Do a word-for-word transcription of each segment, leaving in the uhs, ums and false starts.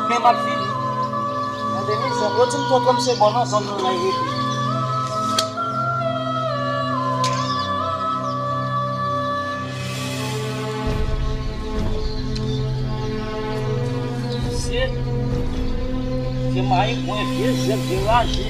Men m ap vini. Tande mizè, yo di m tonton m se bon nan zòn nan la, e rete. Se, se mayi mwen, vye zèb, vye raje.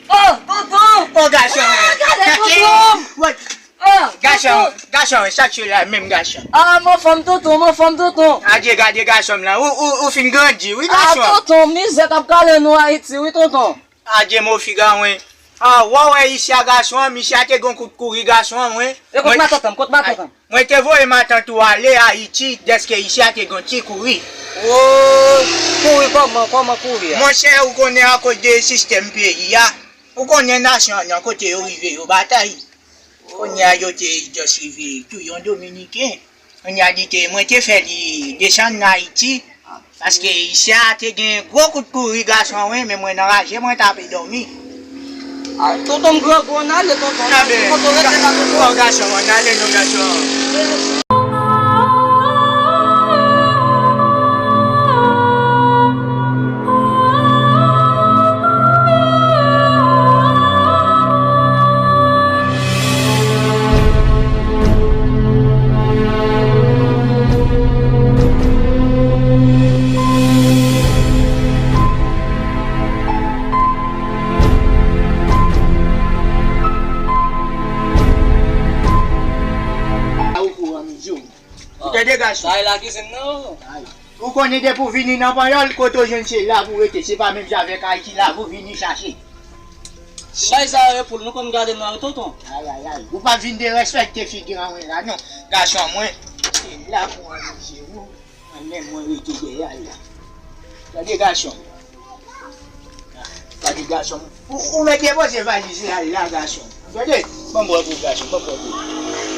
Oh, tonton! Oh, gason! Ah, gade tonton! What? Oh, gason, tonton! Gason, sa k se la menm gason? Ah, m anfòm tonton, m anfòm tonton! Adye, gade gason m lan. Ou, ou, ou fin grandi, wi, gason. Ah, tonton, mizè k ap kale nou Ayiti, wi, tonton. Adye, mo figa, wi. Ah, w wè isi a gason an, misye a te gen kout kouri gason an, wi. E kot matant an, kot matant an? Mwen te voye matant ou ale Ayiti, dèske isi a te gen ti kouri. Oh, kouri kòman, kòman kouri a? Monchè, ou konnen akoz de sistèm peyi a. Ou konnen nasyon an nan kote yo rive, yo batay. Kounye a yo te just rive touye yon Dominiken. Kounye a li te, mwen te fè li desann nan Ayiti. Paske isi a te gen gwo kout kouri gason wi, men mwen nan raje mwen t ape dòmi. Ah, tonton m grangou, ann ale tonton, ann ale, tonton rete la tonton. Bon gason, ann ale non gason. Ou tande gason? Sa e lakizin nan. Ou konnen depi w vini nan Panyòl, kote w jwenn se la pou w rete. Se pa menm jan avèk Ayiti la pou w vini chache. Bay sa yo pou l, nou konn gade nan yo tonton. Ay, ay, ay. Ou pa vin derespekte figi an mwen la non. Gason mwen, se la pou w amize w. Mwen menm mwen rete dèyè la. Gade gason. Gade gason. Ou, ou mèt depoze valiz la la gason. Gade, ban m wè pou gason, ban m wè pou.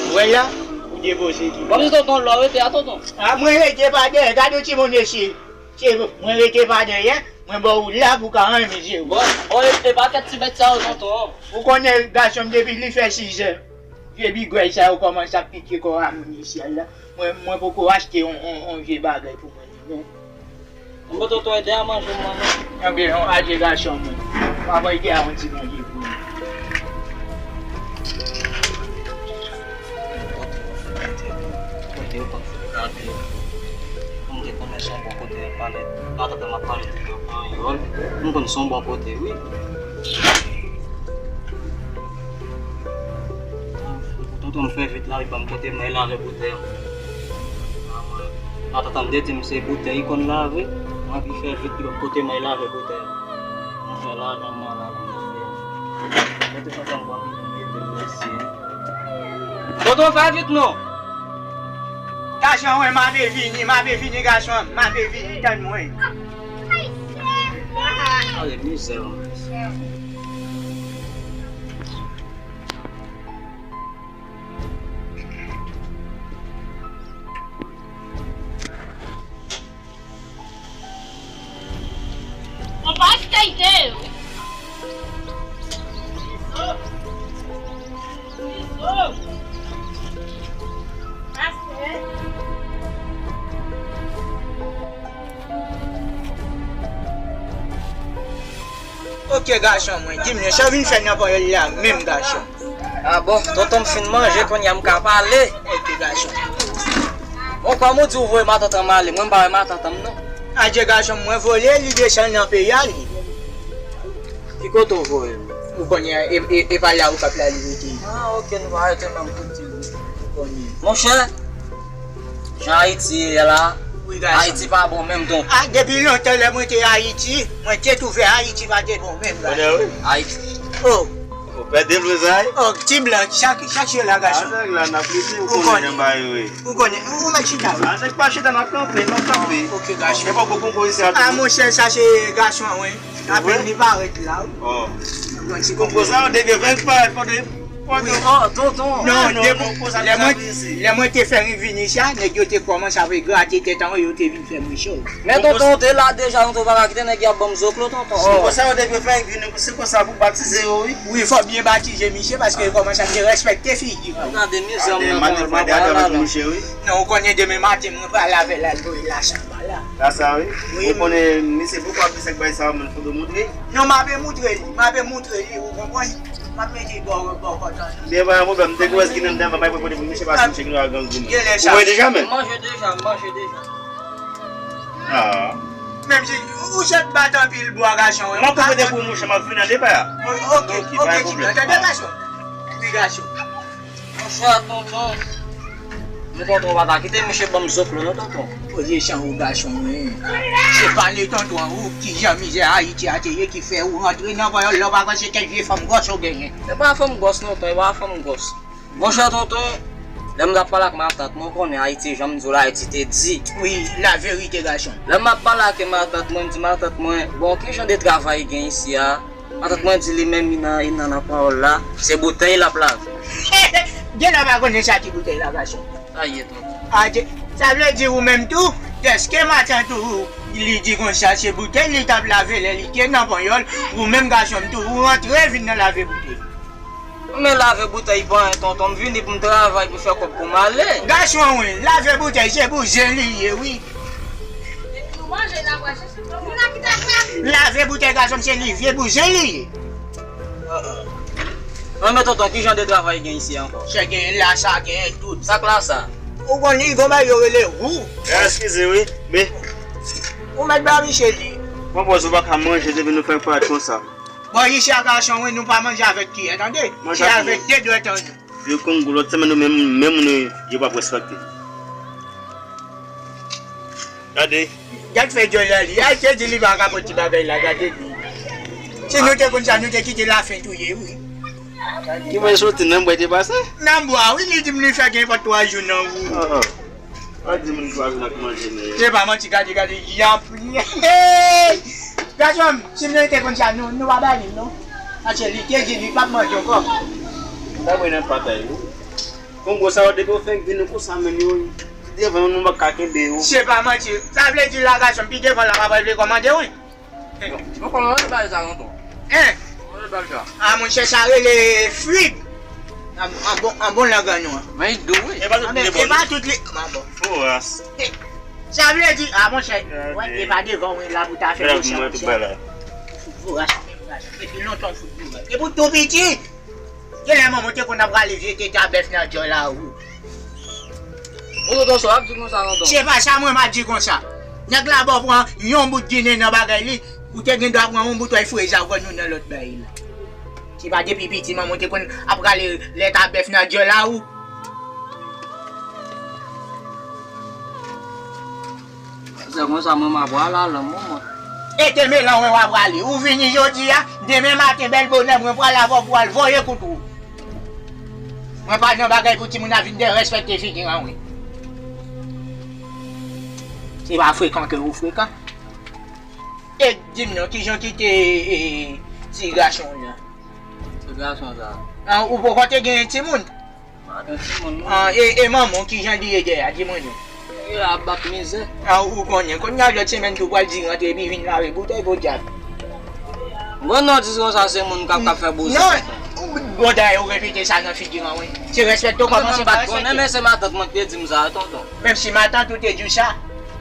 Ou wè la, ou depoze li. Kòmsi tonton lò rete a tonton. A mwen rete pa dèyè, gade yon timoun mesye. Se mwen rete pa dèyè, mwen ba w la pou ka anmize w. Bon, bon, e, e pakèt ti bèt sa yo tonton. Ou konnen gason m depi li fè sizè. Vye bigwèy sa yo kòmanse ap pike kò a moun isi a la. Mwen, mwen poko achte yon, yon, yon vye bagay pou mwen li menm. Mwen tonton ede a manje mwen non. Ebyen, yon adye gason mwen. Mwen ap ede a yon ti manje pou mwen. Kote yo konn fout gade. Mwen te konnen se yon bon kote yo pale. Nan tande m ap pale de yo panyòl. Mwen konn se yon bon kote wi. Tonton m fè vit la, li ban m kote mwen lave boutèy. Matant an m te di m se boutèy li konn lave, mwen pi fè vit li ban m kote mwen lave boutèy. Mwen fè lajan mwen la, mwen fè. Mwen te kontan m pran mete m mesye. Tonton fè vit non. Gason mwen, m ape vini, m ape vini gason, m ape vini, tann mwen. Ale mizè. Mwen pa skeyte yo. Mizo. Mizo. Pase. Ok, gason mwen, di m non, sa w vin fè nan panyòl la menm, gason? A bon, tonton, m fin manje, kounye a m ka pale. Ok, gason. Bon, kòm ou di ou voye matant an m ale, mwen m pa wè matant an m non. Adye, gason mwen, vole, li desann nan peyi a li. Ki kote w voye l? Ou konnen, e, e, e pa la ou p ap la li rete. Ah, ok, nou pa rete menm kote. Ou konnen. Monchè, jan Ayiti ye la, wi, gason. Ayiti pa bon menm, tonton. Ah, depi lontan lè mwen te Ayiti, mwen te twouve Ayiti pa te bon menm, gason. Konnen, wi. Ayiti. Oh. Ou pèdi l, vre sa, wi? Oh, ti blan, sa ki, sa ki ye la, gason? Ah, nèg la, n ap lite, ou konnen jan bagay yo ye. Ou konnen, ou mèt chita, wi. Ah, nèg pa chita, n ap kanpe, n ap kanpe. Ok, gason. Gen pa gwo konko isi a tou. Ah, monchè, sa se gason an, wi. Apèn li parèt la, wi. Oh. Bon, ti konko sa, ou te gen fèk parèt, kote, kote. Wi, oh, tonton. Non, non, depi, non, konsa lè mwen, lè mwen te fè vin isi a, nèg yo te kòmanse ap grate tèt an, yo te vin fè mwen cho. Men tonton, ou te la deja, tonton, ou pa ka kite nèg yo ap ban m zoklo, tonton. Oh. Konsa, ou te gen fèk vin, se konsa pou batize yo, wi. Wi, fò byen batize misye, paske yo kòmanse ap derespekte figi. Gade mizè m nan, tonton, m ap pale avèk misye, wi. Non, ou konnen demen maten, mwen pral avè l al voye lasa. Vwala. Lasa, wi. Wi. Ou konnen, misye poko ap di sa k bay sa, men fò w moutre. Non, m ape moutre li, m ape moutre li, ou konprann? M ap mete bò, bò kòt an. Byen, pa gen pwoblèm, m te kwè s ki nan dam, m ap pote pou misye, paske misye gen dwa gang pou mwen. Ou manje deja, men? M manje deja, m manje deja. Ah. Menm si ou sot bat anpil bwa, gason, wi. M ap pote pou ou, monchè, m ap vin nan depa a. Ok, ok, pa gen pwoblèm. Tande, gason. Wi, gason. Monchè, tonton. Men tonton, pa ta kite misye ban m zoklo non, tonton. Poze san ou, gason mwen. Se pale tonton an ou ki jan mizè Ayiti a te ye ki fè ou rantre nan panyòl la, ou pa panse kèk vye fanm gwòs ou genyen. E pa fanm gwòs non, tonton, e pa fanm gwòs. Monchè tonton, lè m t ap pale ak matant mwen, ou konnen Ayiti, jan m di w la, Ayiti te di. Wi, laverite, gason. Lè m ap pale ak matant mwen, m di matant mwen, bon, ki jan de travay gen isi a? Matant mwen di li menm li nan, li nan, nan pawòl la, se boutèy l ap lave. Genlè pa konnen sa ki boutèy la, gason. Sa ye, tonton. Adye, sa vle di ou menm tou, dèske matant ou, li di konsa se boutèy li t ap lave lè li te nan panyòl, ou menm gason m tou, ou rantre vin nan lave boutèy. Men lave boutèy pa anyen, tonton, m vini pou m travay, pou fè kòb pou m ale. Gason, wi, lave boutèy se bouzen li ye, wi. Lave boutèy, gason m, se li vye bouzen li ye. An, men tonton, ki jan de travay gen isi ankò? Se gen lasa, gen tout. Sa k lasa? Ou konn li gon bagay yo rele wou. Eskize wi, men ou mèt ba misye li. Bon, bòs, ou pa ka manje depi nou fè parèt konsa. Bon, isi a gason wi, nou pa manje avèk kiyè, tande? Se avèk de dwèt an nou. Vye Kongo, lòt semèn ou menm, menm nou, yo p ap respekte. Gade. Gad fè dyòl la li. Ay, te di li pa ka pran ti bagay la, gade li. Si nou te konn sa, nou te kite lafen touye, wi. Ki mwen soti nan bwa te pase? Nan bwa, wi, li di m li fè gen pa twa jou nan wou. Ah, ah. Pa di moun twa jou n ap manje, men. Se pa manti, gade, gade, y ap. Hey! Gason, si nou te konn sa, nou, nou pa ba li, non. Paske li te di li p ap manje ankò. Sa mwen nan patay, wi. Kongo sa yo depi yo fenk vin nou konsa menm yo, devan nou pa ka kenbe yo. Se pa manti. Sa vle di la gason pi devan la pa pral vle kòmande wi. Bon, bon, kòman yo rele bagay sa tonton? Hein? Kòman yo rele bagay sa? Ah monchè sa rele frig. An, an bon, an bon lang an nou an. Men li dou wi. E pa tout li bon. E pa tout li. Bon. Fo ras. Sa vle di, ah monchè, wè, e pa devan wi la pou ta fè konsa monchè. Fo ras menm ras. Depi lontan fout nou wè. E pou tou piti. Genlè manman w te konn ap rale vye tete a bèf nan djòl a ou. Ou tonton sa w ap di konsa tonton? Se pa sa mwen m ap di konsa. Nèg la ba w pran yon bout ginen nan bagay li, ou te gen dwa pran yon bout wè freza ou konn nou nan lòt bagay la. Se pa depi piti manman w te konn ap rale lèt a bèf nan djòl a ou. Se konsa mwen m ap pral al an moman. E te melan mwen w ap prale. Ou vini jodi a, demen maten bèl bonè mwen pral avè w pou al voye kout ou. Mwen pa nan bagay pou timoun ap vin derespekte figi an wi. Se pa frekan ke ou frekan. E di m non, kijan w kite e, ti gason w lan? Ti gason sa. An, ou poko te gen timoun? Pa gen timoun non. An, e, e manman w kijan li ye dèyè a, di mwen non. Li ap bat mizè. An, ou konnen, kounye a lòt semèn tou pral di rantre epi vin lave boutèy podyab. Bon non, di konsa se moun k ap, k ap fè bouzou. Non, bon dayè ou repete sa nan figi m an wi. Se respekte w kòmanse pa respekte. Men se matant mwen ki te di m sa tonton. Menm si matant ou te di w sa.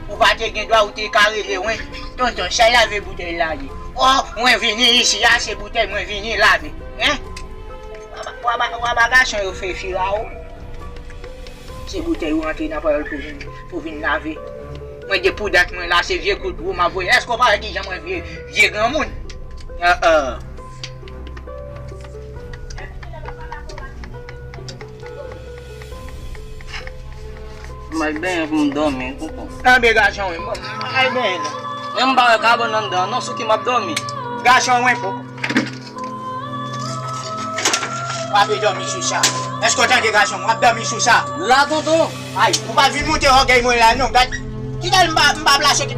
Ou pa te gen dwa, ou te ka rele mwen, tonton, chay lave boutèy la ye. O, mwen vini isi a, se boutèy mwen vini lave. Hein? W a ba gason yo fè firawo. Se boutèy ou antre nan payòl pou vin, pou vin lave. Mwen, depi dat mwen la, se vye kout dlo m ap voye. Èske w pa wè kijan mwen vye, vye granmoun? Ah, ah. M al benyen pou m dòmi, tonton. Tanbe gason wi, m al benyen non. Men m pa wè kabann anndan non, sou ki m ap dòmi. Gason wi, tonton. W ap dòmi sou sa. Èske w tande gason m? W ap dòmi sou sa. La, tonton. Ay, ou pa vin moute ògèy mwen la non. Gad, kidal m pa, m pa plase.